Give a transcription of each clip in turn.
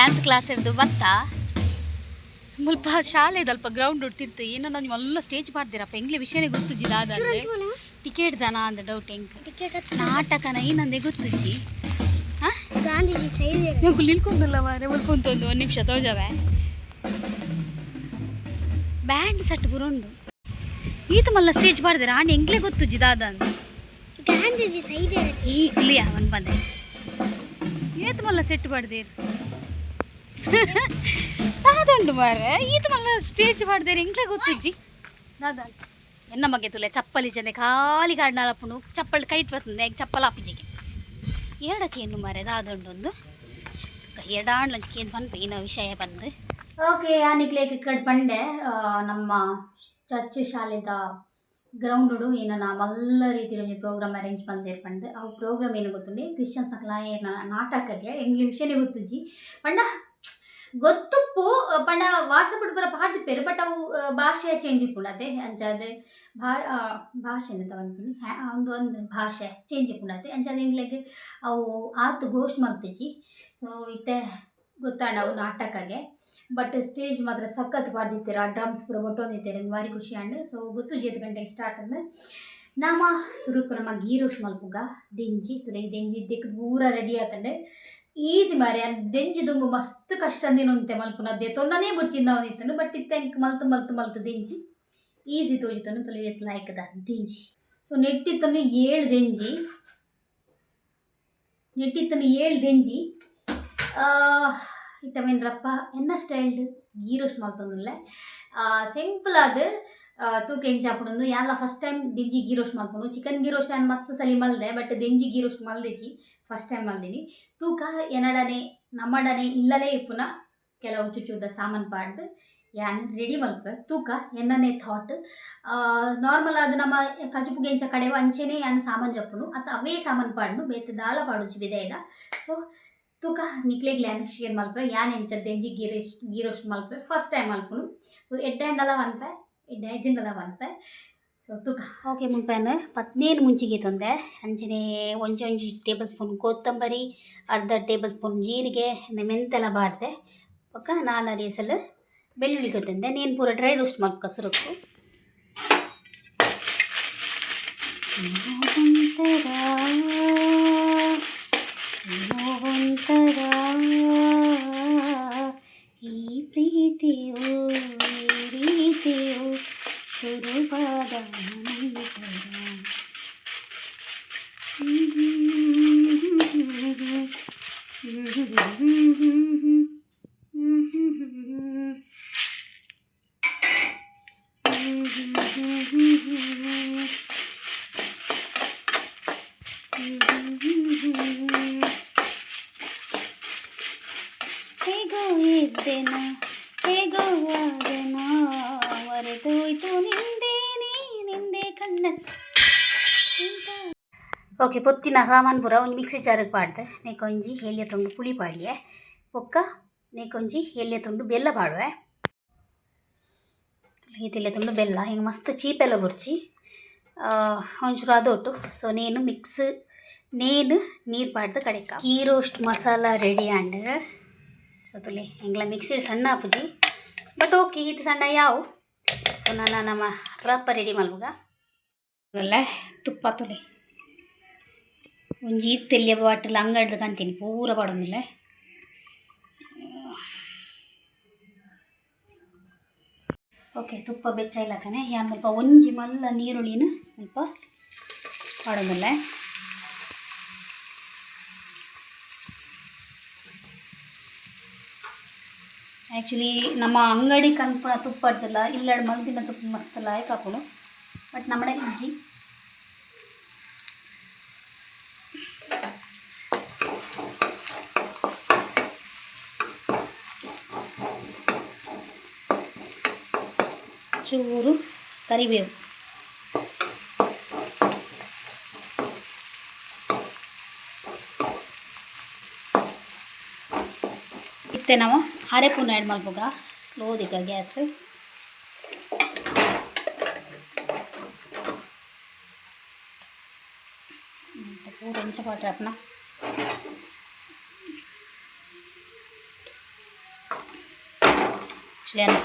Dance class ಹಿಡ್ದು ಬತ್ತ ಮುಲ್ಪ ಶಾಲೆದಲ್ಪ ಗ್ರೌಂಡ್ ಉಡ್ತಿರ್ತು ಏನೋ ಒಂಜಿ ಮಲ್ಲ ಸ್ಟೇಜ್ ಪಾಡ್ದಿರಪ್ಪ ಎಂಗ್ಲೆ ವಿಷಯನೇ ಗೊತ್ತುಜ್ಜಿ ದಾದ ಟಿಕೆಟ್ ದಾನ ಅಂದ ಡೌಟ್ ಎಂಕ್. ನಾಟಕನ ಏನಂದೆ ಗೊತ್ತುಜ್ಜಿ. ಹಾಂ. ಗಾಂಧೀಜಿ ಸೈಡ್. ಎಂಕುಲು ನಿಲ್ಕೊಂದಿಲ್ಲ ಮಾರೆ, ಮುಲ್ಪ ಉಂತೊಂದು ಒಂದು ನಿಮಿಷ ತೋಜವೆ. ಬ್ಯಾಂಡ್ ಸೆಟ್ ಪೂರ ಉಂಡು. ಈತ ಮಲ್ಲ ಸ್ಟೇಜ್ ಪಾಡ್ದಿರ ಆಂಡ ಎಂಕ್ಲೆ ಗೊತ್ತುಜ್ಜಿ ದಾದ ಅಂದ್. ಗಾಂಧೀಜಿ ಸೈಡ್. ಈ ಕುಲಿಯ ಅವನ್ ಬಂದೆ. ಏತ್ ಮಲ್ಲ ಸೆಟ್ ಪಾಡ್ದೇರ್ ದಾದಂಡು ಮಾರೆ. ಈತ ಮಲ್ಲ ಸ್ಟೇಜ್ ಪಾಡ್ದೇರ್, ಎಂಕ್ಲೆ ಗೊತ್ತುಜ್ಜಿ ದಾದ. ಎನ್ನ ಮಗೆ ತುಲೆ ಚಪ್ಪಲಿ ಜನೆ ಖಾಲಿ ಕಾಡ್ನಾಲಪ್ಪುಂಡು. ಚಪ್ಪಲ್ ಕೈಟ್ ಬರ್ತದೆ, ಚಪ್ಪಲ್ ಆಪಿಜಿಗೆ ಎರಡಕ್ಕೆ ಏನು ಮಾರೆ ದಾದಂಡು ಒಂದು ಎಡಾಂಡ್ಲಂಚಿ ಕೇಂದ್ ಪನ್ಪೆ ಇನ್ನ ವಿಷಯ ಬಂದು. ಓಕೆ, ಯಾನಿಕ್ಲೇಕ್ ಇಕ್ಕಡ್ ಪಂಡೆ, ನಮ್ಮ ಚರ್ಚ್ ಶಾಲೆದ ಗ್ರೌಂಡುಡು ಏನನ ಮಲ್ಲ ರೀತಿಡ್ ಒಂಜಿ ಪ್ರೋಗ್ರಾಮ್ ಅರೇಂಜ್ ಮಲ್ದೆರ್ ಪಂದ್. ಅವು ಪ್ರೋಗ್ರಾಮ್ ಏನು ಗೊತ್ತುಂಡೆ, ಕ್ರಿಶ್ಚಿಯನ್ಸ್ ಅಕ್ಲ ಏನ ನಾಟಕಗೆ. ಎಂಕ್ಲೆ ವಿಷಯನೇ ಗೊತ್ತುಜ್ಜಿ. ಪಂಡ ಗೊತ್ತುಪ್ಪು, ಪಂಡ ವಾಟ್ಸಪ್ ಪೂರ ಪಾಡ್ದಿಪ್ಪೆರ್. ಬಟ್ ಅವು ಭಾಷೆ ಚೇಂಜ್ ಇಪ್ಪುಂಡು ಅತೆ. ಅಂಚಾದ್ ಭಾಷೆ ಎಂತ ಪನ್ಪಿನಿ, ಒಂದು ಒಂದು ಭಾಷೆ ಚೇಂಜ್ ಇಪ್ಪುಂಡು ಅತೆ. ಅಂಚಾದ್ ಎಂಕ್ಲೆಗ್ ಅವು ಆತ್ ಗೋಸ್ಟ್ ಮಲ್ತಿಜಿ. ಸೊ ಇತ್ತೆ ಗೊತ್ತಾಂಡ ಅವು ನಾಟಕಗೆ. ಬಟ್ ಸ್ಟೇಜ್ ಮಾತ್ರ ಸಖತ್ ಪಾಡ್ದಿತ್ತೆರ್. ಆ ಡ್ರಮ್ಸ್ ಪೂರ ಬೊಟ್ಟೊಂದಿತ್ತೆರ್. ಎಂಕ್ ಬಾರಿ ಖುಷಿ ಆಂಡ್. ಸೊ ಗೊತ್ತುಜ್ಜಿ ಏತ್ ಗಂಟೆಗೆ ಸ್ಟಾರ್ಟ್ ಅಂದ್. ನಮ ಸುರುಕು ನಮ ಗೀ ರೋಸ್ಟ್ ಮಲ್ಪುಗ. ದೆಂಜಿ ತುಲೆ, ದೆಂಜಿ ದೆಕ್ಕ್ ಪೂರ ರೆಡಿ ಆತುಂಡು. ಈಸಿ ಮಾರೆ. ಯಾನ್ ದೆಂಜಿ ದುಂಬು ಮಸ್ತ್ ಕಷ್ಟ ಅಂದಿನ ಮಲ್ಪುನ, ದೆತೊಂದನೇ ಬುಡ್ಚಿಂದ ಇತ್ತುಂಡು. ಬಟ್ ಇತ್ತೆ ಎಂಕ್ ಮಲ್ತ್ ಮಲ್ತ್ ಮಲ್ತ್ ದೆಂಜಿ ಈಸಿ ತೋಜಿತುಂಡು. ತುಲೆ ಏತ್ ಲಾಯ್ಕದ ದೆಂಜಿ. ಸೊ ನೆಟ್ಟಿತ್ತುಂಡು 7 ದೆಂಜಿ, ನೆಟ್ಟಿತ್ತುಂಡು 7 ದೆಂಜಿ. ಇತ್ತೆ ಮೇನ್ ರಪ್ಪ ಎನ್ನ ಸ್ಟೈಲ್ಡ್ ಗೀ ರೋಸ್ಟ್ ಮಲ್ತೊಂದುಲ್ಲೆ. ಸಿಂಪಲ್ ಆದ್. ತೂಕ ಎಂಚ ಆಪುಂಡು. ಯಾನ್ಲ ಫಸ್ಟ್ ಟೈಮ್ ದೆಂಜಿ ಗೀ ರೋಸ್ಟ್ ಮಲ್ಪುನು. ಚಿಕನ್ ಗೀ ರೋಸ್ಟ್ ಯಾನ್ ಮಸ್ತ್ ಸಲಿ ಮಲ್ದೆ, ಬಟ್ ದೆಂಜಿ ಗೀ ರೋಸ್ಟ್ ಮಲ್ದಿಜಿ, ಫಸ್ಟ್ ಟೈಮ್ ಮಲ್ದಿನಿ. ತೂಕ, ಎನಡನೆ ನಮ್ಮಡನೆ ಇಲ್ಲಲೇ ಇಪ್ಪುನ ಕೆಲವು ಚುಚ್ಚುದ ಸಾಮಾನು ಪಾಡ್ದು ಯಾನ್ ರೆಡಿ ಮಲ್ಪೆ. ತೂಕ ಎನ್ನನೆ ಥಾಟ್. ನಾರ್ಮಲ್ ಆದ್ ನಮ್ಮ ಕಜಿಪುಗೆ ಎಂಚ ಕಡೆವ ಅಂಚೆನೆ ಯಾನ್ ಸಾಮಾನು ಜಪ್ಪುನು ಅತ್ತ, ಅವೇ ಸಾಮಾನು ಪಾಡ್ನು, ಬೇತೆ ದಾಲ ಪಾಡುಜಿ ಬಿದೈದ. ಸೊ ತೂಕ, ನಿಕ್ಲೆಗ್ಲ ಯಾನ್ ಶೇರ್ ಮಲ್ಪೆ, ಯಾನ್ ಎಂಚ ದೆಂಜಿ ಗೀ ರೋಸ್ಟ್ ಮಲ್ಪೆ. ಫಸ್ಟ್ ಟೈಮ್ ಮಲ್ಪುನು. ಸೊ ಎಡ್ಡೆ ಆಂಡಲ ಪನ್ಪೆ, ಎಡ್ಡೆ ಆಯ್ಜಿಂಡಲ ಪನ್ಪೆ. ಸೊ ತೂಕ. ಓಕೆ, ಮುಲ್ಪ ಯಾನ್ 15 ಮುಂಚಿಗೆ ತಂದೆ. ಅಂಚನೆ ಒಂಜಿ ಒಂಜಿ ಟೇಬಲ್ ಸ್ಪೂನ್ ಕೊತ್ತಂಬರಿ, ಅರ್ಧ ಟೇಬಲ್ ಸ್ಪೂನ್ ಜೀರಿಗೆ, ಮೆಂತೆಲ ಬಾಡ್ದೆ. ಬೊಕ್ಕ ನಾಲ್ ಎಸಲು ಬೆಳ್ಳುಳ್ಳಿ ಕೊತ್ತಂದೆ. ನೇನ್ ಪೂರ ಡ್ರೈ ರೋಸ್ಟ್ ಮಲ್ಪುಗ ಸುರುಕು. ಒಂಥರ ಏನೋ ಒಂಥರ ಈ ಪ್ರೀತಿಯು, ಈ ರೀತಿಯು ಶುರುವಾದ ನಂತರ. ಹೇಗೋ ಇದ್ದೆನ, ಹೇಗೋ ಆದೆನ, ಮರೆತೋಯ್ತು ನಿಂದೇನೆ ನಿಂದೆ ಕಣ್ಣ. ಓಕೆ, ಪೊತ್ತಿನ ಸಾಮಾನು ಪೂರ ಒಂಜಿ ಮಿಕ್ಸಿ ಜಾರಿಗೆ ಪಾಡ್ದೆ. ನೆಕ್ಕೊಂಜಿ ಎಲ್ಯ ತುಂಡು ಪುಳಿ ಪಾಡಿಯೆ. ಬೊಕ್ಕ ನೆಕ್ಕೊಂಜಿ ಎಲ್ಯ ತುಂಡು ಬೆಲ್ಲ ಪಾಡುವೆ. ಈತ್ ಎಲ್ಯ ತುಂಡು ಬೆಲ್ಲ. ಹಿಂಗೆ ಮಸ್ತ್ ಚೀಪೆಲ್ಲ ಬೊರ್ಚಿ, ಒಂಚೂರು ಅದೊಟ್ಟು. ಸೊ ನೇನು ಮಿಕ್ಸ್ ನೇನು ನೀರು ಪಾಡ್ದು ಕಡೆಕ. ಗೀ ರೋಸ್ಟ್ ಮಸಾಲ ರೆಡಿ ಆಂಡ್. ಸೊ ತುಲೆ, ಎಂಗ್ಲ ಮಿಕ್ಸಿಡ್ ಸಣ್ಣ ಆಪುಜಿ, ಬಟ್ ಓಕೆ, ಈತ್ ಸಣ್ಣ ಯಾವು. ಸೊ ನಾನು ನಮ್ಮ ರಪ್ಪ ರೆಡಿ ಮಲ್ಪುಗ. ತುಪ್ಪ ತುಲೆ, ಒಂಜಿ ಈತ್ ಎಲ್ಯ ಬಾಟಲ್ ಅಂಗಡ್ದು ಕಂತೀನಿ, ಪೂರ ಪಾಡೊಂದುಲ್ಲೆ. ಓಕೆ, ತುಪ್ಪ ಬೆಚ್ಚ ಇಲ್ಲಕನೆ ಯಾನ್ ಮುಲ್ಪ ಒಂಜಿ ಮಲ್ಲ ನೀರುಳ್ಳಿನ ಮುಲ್ಪ ಪಾಡೊಂದುಲ್ಲೆ. ಆ್ಯಕ್ಚುಲಿ ನಮ್ಮ ಅಂಗಡಿ ಕನ್ಪುನ ತುಪ್ಪ ಅಡ್ದಿಲ್ಲ, ಇಲ್ಲಡ್ ಮಲ್ದಿನ ತುಪ್ಪ ಮಸ್ತ್ ಲಾಯ್ಕ್ ಆಪುಂಡು. ಬಟ್ ನಮ್ಮಡ ಇಜ್ಜಿ. ಚೂರು ಕರಿಬೇವು. ಇತ್ತೆ ನಾವು ಅರೆಪುನ ಆ್ಯಡ್ ಮಲ್ಪುಗ. ಸ್ಲೋ ದಿಕ್ಕ ಗ್ಯಾಸ್. ಪೂರ ಎಂಚ ಪಾಡ್ರೆ ಅಪ್ನ.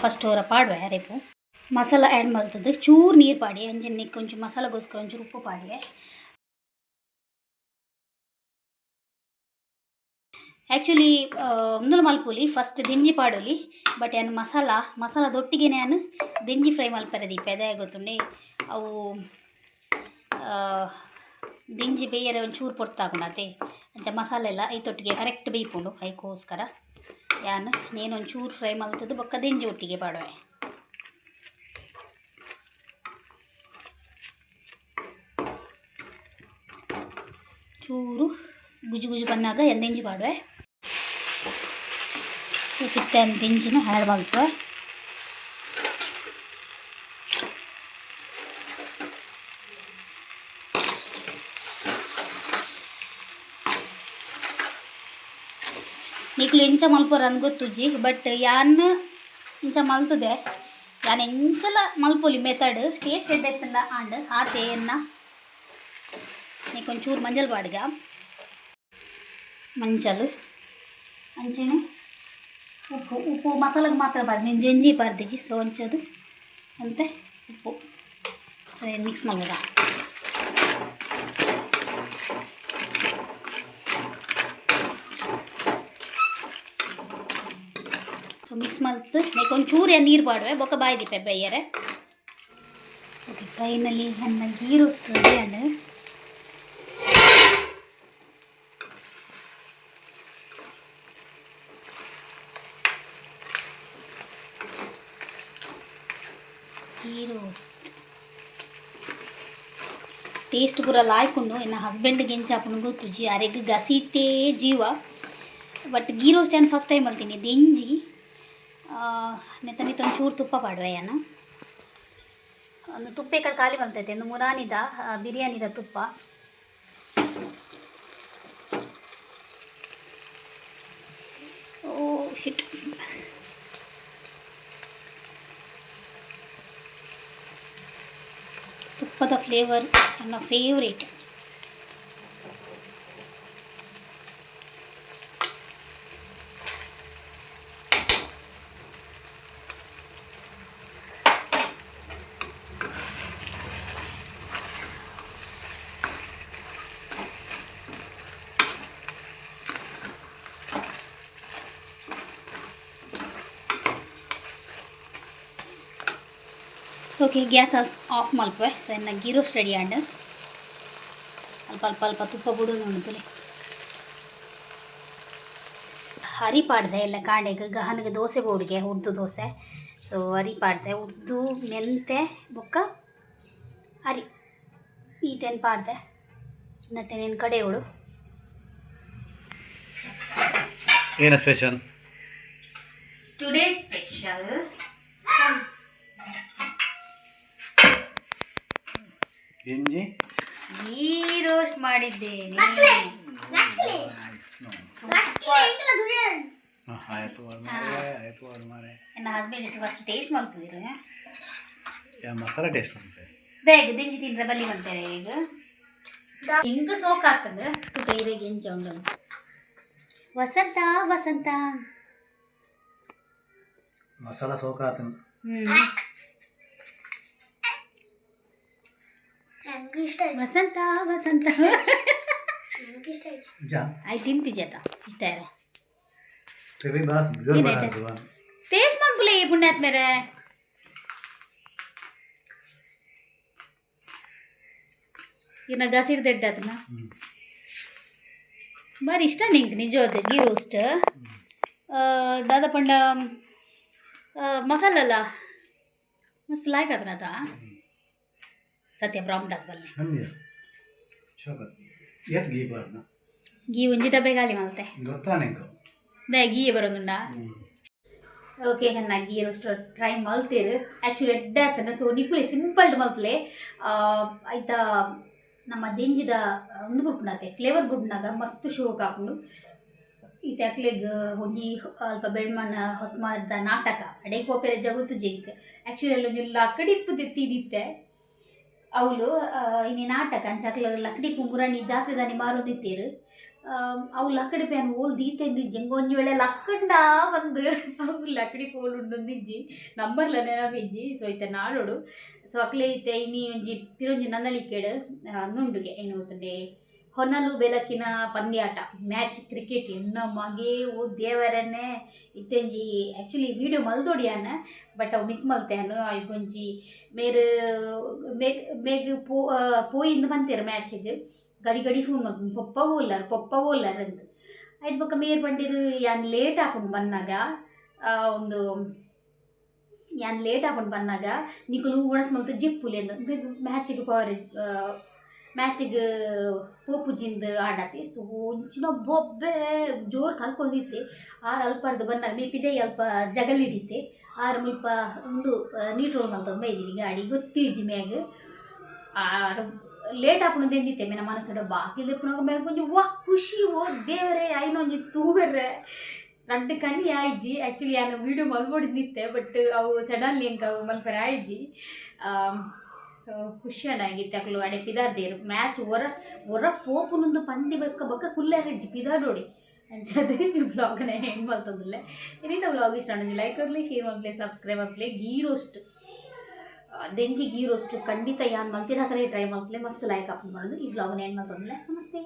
ಫಸ್ಟ್ ಅವರ ಪಾಡುವೆ ಅರೇಪು ಮಸಾಲ ಆ್ಯಡ್ ಮಲ್ತದ್ದು ಚೂರು ನೀರು ಪಾಡಿ ಅಂಚನೆ ಒಂಚೂರು ಮಸಾಲೆಗೋಸ್ಕರ ಒಂಚೂರು ಉಪ್ಪು ಪಾಡಿಗೆ. ಆ್ಯಕ್ಚುಲಿ ಉಂದುಲು ಮಲ್ಪೊಲಿ, ಫಸ್ಟ್ ದೆಂಜಿ ಪಾಡೊಲಿ. ಬಟ್ ಯಾನ್ ಮಸಾಲ ಮಸಾಲದೊಟ್ಟಿಗೆ ನಾನು ದೆಂಜಿ ಫ್ರೈ ಮಲ್ಪೆರೆ ದೀಪೆ. ದಾಯೆ ಗೊತ್ತುಂಡೆ? ಅವು ದೆಂಜಿ ಬೇಯರೆ ಒಂಚೂರು ಪೊರ್ತಾಪುಂಡು ಅತೆ. ಅಂಚ ಮಸಾಲೆ ಎಲ್ಲ ಐತೊಟ್ಟಿಗೆ ಕರೆಕ್ಟ್ ಬೇಯ್ಪುಂಡು. ಐಕೋಸ್ಕರ ಯಾನ್ ನೇನು ಒಂಚೂರು ಫ್ರೈ ಮಲ್ತದ್ದು ಬೊಕ್ಕ ದೆಂಜಿ ಒಟ್ಟಿಗೆ ಪಾಡುವೆ. ಚೂರು ಗುಜು ಗುಜು ಬನ್ನಾಗ ದೆಂಜಿ ಪಾಡುವೆ. ಕಿತ್ತೆ ದೆಂಜಿನ ಆ್ಯಡ್ ಮಲ್ಪುವೆ. ನಿಕ್ಲು ಎಂಚ ಮಲ್ಪೊರ ಅಂದ್ ಗೊತ್ತುಜ್ಜಿ, ಬಟ್ ಯಾನ್ ಇಂಚ ಮಲ್ತುದೆ. ಯಾನ್ ಎಂಚಲ ಮಲ್ಪೊಲಿ ಮೆಥಡ್, ಟೇಸ್ಟ್ ಎಡ್ಡೆ ಇತ್ತುಂಡ ಆಂಡ್ ಆತೆ. ಎನ್ನ ಒಂಚೂರು ಮಂಜಲ್ ಪಾಡ್ಗ, ಮಂಜಲ್ ಅಂಚನೆ ಉಪ್ಪು. ಉಪ್ಪು ಮಸಾಲೆಗೆ ಮಾತ್ರ ಪಾಡ್ದು, ನೀನು ದೆಂಜಿ ಪಾಡ್ದಿಜಿ. ಸೊ ಒಂಚದು ಅಂತೆ ಉಪ್ಪು ಮಿಕ್ಸ್ ಮಲ್ಪುಗ. ಸೊ ಮಿಕ್ಸ್ ಮಲ್ತು ನೆಕ್ ಒಂಚೂರು ನೀರು ಪಾಡುವೆ, ಬೊಕ್ಕ ಬಾಯಿ ದೀಪೆ ಬೈಯರೆ. ಓಕೆ, ಫೈನಲಿ ನನ್ನ ಗೀ ರೋಸ್ಟ್ ರೆಡಿ ಆಂಡ್. ಗೀ ರೋಸ್ಟ್ ಟೇಸ್ಟ್ ಪೂರ ಲಾಯ್ಕುಂಡು. ಎನ್ನ ಹಸ್ಬೆಂಡ್ಗೆ ಎಂಚ ಆಪುಂಡು ಗೊತ್ತುಜಿ, ಅರೆಗ್ ಗಸಿಟೇ ಜೀವ. ಬಟ್ ಗೀ ರೋಸ್ಟ್ ಯಾನ್ ಫಸ್ಟ್ ಟೈಮ್ ಮಲ್ತೀನಿ ದೆಂಜಿ. ನೆತ್ತ ಮಿತ್ತ್ ಒಂಚೂರು ತುಪ್ಪ ಪಾಡುವೆ ಯಾನ್. ಒಂದು ತುಪ್ಪ ಈ ಕಡೆ ಖಾಲಿ ಬಂತೈತೆ. ಒಂದು ಮುರಾನಿದ ಬಿರಿಯಾನಿದ ತುಪ್ಪ. ಓ ಶಿಟ್, ತುಪ್ಪದ ಫ್ಲೇವರ್ ನನ್ನ ಫೇವ್ರೇಟ್. ಓಕೆ, ಗ್ಯಾಸ್ ಆಫ್ ಮಲ್ಪುವೆ. ಸೊ ಎನ್ನ ಗೀ ರೋಸ್ಟ್ ರೆಡಿ ಆಂಡ್. ಅಲ್ಪ ಅಲ್ಪ ಅಲ್ಪ ತುಪ್ಪ ಬುಡು ನೋಡುತ್ತಲೆ. ಅರಿ ಪಾಡ್ದೆ ಎಲ್ಲ ಕಾಂಡೆಗ್ ಗಹನಿಗೆ ದೋಸೆ ಬೋಡಿಗೆ, ಉರ್ದು ದೋಸೆ. ಸೊ ಅರಿ ಪಾಡ್ದೆ, ಉರ್ದು, ಮೆಂತೆ ಬೊಕ್ಕ ಅರಿ ಈತೇನು ಪಾಡ್ದೆ. ಇನ್ನತ್ತೇನೇನು ಕಡೆಯೋಳು. ಏನ ಸ್ಪೆಷಲ್? ಟುಡೇ ಸ್ಪೆಷಲ್ ಎಂಜಿ? ಗೀ ರೋಸ್ಟ್ ಮಾಡಿದ್ದೇನೆ. ಆಯ್ತು ಮಾರೆ, ಆಯ್ತು ಮಾರೆ. ನನ್ನ ಹಸ್ಬೆಂಡ್ ಫಸ್ಟ್ ಟೇಸ್ಟ್ ಮಲ್ಪುವಿರು. ಮಸಾಲ ಟೇಸ್ಟ್ ಉಂಟು. ಬೇಗ ದಿಂಜಿ ತಿಂದ್ರೆ ಬಲ್ಲಿ ಬಂತಾರೆ. ಈಗ ಹಿಂಗ ಸೋಕ್ ಆಗ್ತದೆ ತುಕ ಇರೆಗೆ ಎಂಚ ಉಂಡು. ವಸಂತ ವಸಂತ. ಮಸಾಲ ಸೋಕ್ ಆತನ. ನಂಗೆ ಇಷ್ಟ ಆಯ್ತು. ವಸಂತ ವಸಂತ. ನಂಗೆ ಇಷ್ಟ ಆಯ್ತು. ಜಾ. ಆಯ್ತು, ತಿಂತಿಜಾತ ಇಷ್ಟ ಇಲ್ಲ. ಬಾಸ್ ಜೋರ್. ಏನಾಯ್ತು? ಬಾಸ್. ಟೇಸ್ಟ್ ಮನ್ಪುಲೆ ಪುಣ್ಯಾತ್ ಮೇರೆ. ಇನ್ನ ಗಸಿರ್ ದೆಡ್ಡ ಆತನ. ಬಾರಿ ಇಷ್ಟ ನಿಂಗೆ ನಿಜವಾದ ಗೀ ರೋಸ್ಟ್. ದಾದ ಪಂಡ ಮಸಾಲ ಅಲ್ಲ, ಮಸ್ತ್ ಲಾಯ್ಕ್ ಆತನ ಅದ. ಸತ್ಯ ಬ್ರಾಹ್ಮಣ ಬಲ್ಲೆ. ನಂದಿ ಶೋಕ ಏತ್ ಗೀ ಬಾರ್ದ? ಗೀ ಒಂಜಿ ಡಬ್ಬೆ ಖಾಲಿ ಮಲ್ತೆ. ಗೊತ್ತಾ ನಿಂಗೆ? ದೇ ghee ಬರೋದುಂಡ. Okay, ಹೆನ್ನ ghee roast try ಮಲ್ತೇರು. Actually ಎಡ್ಡೆ ಆತನ. ಸೊ ನಿಕುಲೆ ಸಿಂಪಲ್ಡ್ ಮಲ್ಪಲೆ. ಐತ ನಮ್ಮ ದೆಂಜಿದ ಒಂದು ಬುಡ್ಪುಂಡತೆ, ಫ್ಲೇವರ್ ಬುಡ್ನಾಗ ಮಸ್ತ್ ಶೋಕ್ ಆಪುಂಡು. ಈತೆ ಅಕ್ಲೆಗ್ ಒಂಜಿ ಅಲ್ಪ ಬೆಳ್ಮಣ್ಣ ಹೊಸ್ಮಾರ್ದ ನಾಟಕ ಅಡೆಗ್ ಪೋಪೆರೆ ಜಗತ್ತು ಜಿಂಕ್. ಆ್ಯಕ್ಚುಲಿ ಅಲ್ಲಿ ಒಂಜಿ ಲಕ್ಕಡಿಪ್ಪು ದಿತ್ತಿದಿತ್ತೆ ಅವಳು. ಇನಿ ನಾಟಕ ಅಂಚ ಅಕ್ಲ ಲಕ್ಕಡಿಪ್ಪು ಮುರಣಿ ಜಾತ್ರೆದಾನಿ ಮಾರೊಂದಿತ್ತೇರು. ಅವು ಲಕ್ಕಡಿ ಪ್ಯಾನ್ ಓಲ್ ದೀತೆಂದಿಜ್ಜಿ. ಎಂಕ್ ಒಂಜಿ ವೇಳೆ ಲಕ್ಕಂಡ ಬಂದು ಅವು ಲಕ್ಕಡಿ ಪೋಲ್ ಉಂಡೊಂದಿಜ್ಜಿ, ನಂಬರ್ಲ ನೆನಪಿಜ್ಜಿ. ಸೊ ಇತ್ತೆ ನಾಡೋಡು. ಸೊ ಅಕ್ಲೆ ಇತ್ತೆ ಇನಿ ಒಂಜಿ ಪಿರೊಂಜಿ ನಂದಳಿಕೆಡ್ ನುಂಡುಗೆ ಏನು ಗೊತ್ತುಂಡೆ, ಹೊನಲು ಬೆಲಕಿನ ಪಂದ್ಯಾಟ ಮ್ಯಾಚ್ ಕ್ರಿಕೆಟ್. ಎನ್ನ ಮಗೆ, ಓ ದೇವರನ್ನೇ! ಇತ್ತೆಂಜಿ ಆ್ಯಕ್ಚುಲಿ ವೀಡಿಯೋ ಮಲ್ದೊಡಿಯಾನ, ಬಟ್ ಅವು ಮಿಸ್ ಮಲ್ತೇನು. ಐಕೊಂಜಿ ಮೇರ್ ಮೇಗ್ ಮೇಗ್ ಪೋ ಪೋಯಿಂದು ಪಂತೇರು. ಮ್ಯಾಚಿಗೆ ಗಡಿ ಗಡಿ ಫೋನ್ ಮಲ್ಪುನು, ಪೊಪ್ಪ ಓಲಾರ್, ಪೊಪ್ಪ ಓಲಾರ್ ಅಂದ್. ಐಟ್ ಬೊಕ್ಕ ಮೇರ್ ಪಂಡೆರ್, ಯಾನ್ ಲೇಟ್ ಆಪುಂಡು ಬನ್ನಾಗ, ಒಂದು ಯಾನ್ ಲೇಟ್ ಆಪುಂಡು ಬನ್ನಾಗ, ನಿಕುಲು ಉಣಸ್ ಮಲ್ತ್ ಜೆಪ್ಪುಲೆ ಅಂದ್. ಬೇಗ ಮ್ಯಾಚಿಗೆ ಪವರ್ ಮ್ಯಾಚಿಗೆ ಪೋಪುಜಿಂದ್ ಆಡತಿ. ಸೊ ಒಂಚಿನ ಬೊಬ್ಬೆ ಜೋರು ಕಲ್ಕೊಂದಿತ್ತೆ. ಆರ್ ಅಲ್ಪರ್ದು ಬನ್ನಾಗ ಮೇ ಪಿದಯಿ ಅಲ್ಪ ಜಗಲಿಡಿತ್ತೆ. ಆರ್ ಮುಲ್ಪ ಉಂದು ನೀಟ್ ರೋಲ್ ಮಲ್ತೊಂದು ಬೈದಿನಿ ಗಾಡಿ ಗೊತ್ತಿಜ್ಜಿ ಮ್ಯಾಗ್. ಆರ್ ಲೇಟ್ ಆಪುಂಡು ಎಂದಿತ್ತೆ ಮೇನ ಮನಸ್ಸುಡು. ಬಾಕಿಲ್ ದೆಪ್ಪುನಗ ಮ್ಯಾಗ್ ಒಂಜಿ ವಾ ಖುಷಿ, ಓ ದೇವರೇ! ಐನೊಂಜಿ ತೂವೆರೆ ರಡ್ಡ್ ಕಣ್ಣಿ ಆಯ್ಜಿ. ಆ್ಯಕ್ಚುಲಿ ಯಾನ್ ವೀಡಿಯೋ ಮಲ್ಪೊಡಿಂದಿತ್ತೆ, ಬಟ್ ಅವು ಸಡನ್ಲಿ ಎಂಕ್ ಅವು ಮಲ್ಪೆರೆ ಆಯ್ಜಿ. ಸೊ ಖುಷಿ ಆಗಿತ್ತೆ. ಅಕುಲು ಅಡೆ ಪಿದಾರ್ದೇರು. ಮ್ಯಾಚ್ ಒರ ಒರ ಪೋಪುನುಂದು ಪಂಡಿ ಬೊಕ್ಕ ಬೊಕ್ಕ ಕುಲ್ಲೆರೆಜ್ಜಿ, ಪಿದಾಡೋಡಿ. ಅಂಚಾದ್ ಈ ವ್ಲಾಗ್ನ ಎಂಡ್ ಮಲ್ತೊಂದುಲ್ಲೆ. ಇನಿತ ವ್ಲಾಗ್ ಇಷ್ಟ ಆಂಡ ಲೈಕ್ ಕೊರ್ಲೆ, ಶೇರ್ ಮಲ್ಪಲೆ, ಸಬ್ಸ್ಕ್ರೈಬ್ ಮಲ್ಪಲೆ. ಗೀ ರೋಸ್ಟ್, ದೆಂಜಿ ಗೀ ರೋಸ್ಟ್ ಖಂಡಿತ ಯಾನ್ ಮಲ್ತಿರಾಕರೆ ಟ್ರೈ ಮಲ್ಪಲೆ, ಮಸ್ತ್ ಲೈಕ್ ಆಪುಂಡು. ಈ ವ್ಲಾಗ್ನ ಎಂಡ್ ಮಲ್ತೊಂದುಲ್ಲೆ. ನಮಸ್ತೆ.